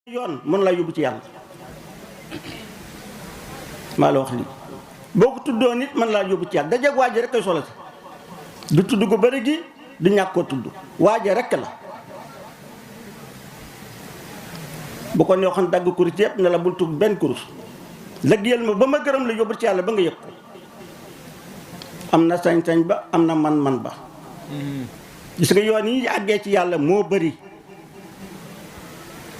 yoon mën laa yóbbu ci yàlla maa la wax lii boo ko tuddoo nit mën laa yóbbu ci yàlla dajeeg waa ji rek koy solo si du tudd ko bëri gi du ñàkk koo tudd waa ji rek la bu ko neexoon dagg kurus yëpp ne la bul tudd benn kurus lëggéeyal ma ba ma gërëm la yóbbu ci yàlla ba nga yëg ko am na sañ-sañ ba am na man-man ba gis nga yoon yi àggee ci yàlla moo bëri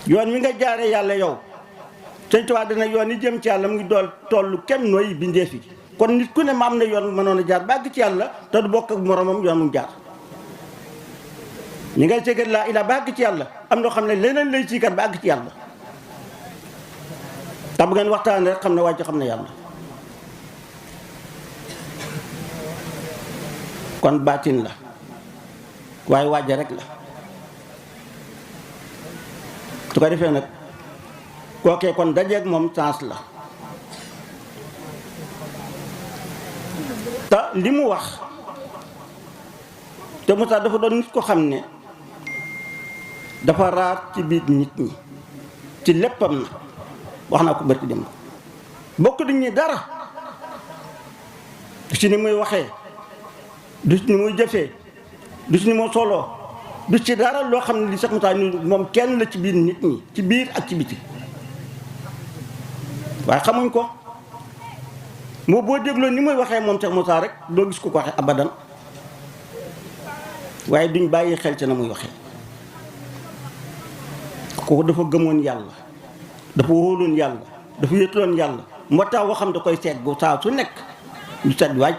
yoon wi nga jaaree yàlla yow Sëñ Tuubaa dina yoon yi jëm ci yàlla mu ngi dool tollu kem nooy bindeef yi kon nit ku ne ma am na yoon mënoon a jaar ba àgg ci yàlla te du bokk ak moromam yoon mu jaar ñi ngay seegat laa ilaa ba àgg ci yàlla am na xam ne leneen lay siikat ba àgg ci yàlla tax bu ngeen waxtaan rek xam ne wàcc xam ne yàlla kon baatin la waaye waaja rek la su ko defee nag kookee kon dajeeg moom chance la te li mu wax te Moussa dafa doon nit ko xam ne dafa raar ci biir nit ñi ci léppam na wax naa ko barki dem bokk nit ñi dara du ci ni muy waxee du ci ni muy jëfee du ci ni mu soloo du ci dara loo xam ne li sax Moussa ni moom kenn la ci biir nit ñi ci biir ak ci biti waaye xamuñ ko moo boo dégloo ni muy waxee moom Cheikh Moussa rek doo gis ku ko waxee abadan waaye duñ bàyyi xel ci na muy waxee kooku dafa gëmoon yàlla dafa wóoloon yàlla dafa yëtaloon yàlla moo tax waxam da koy seet bu saa su nekk du set waaj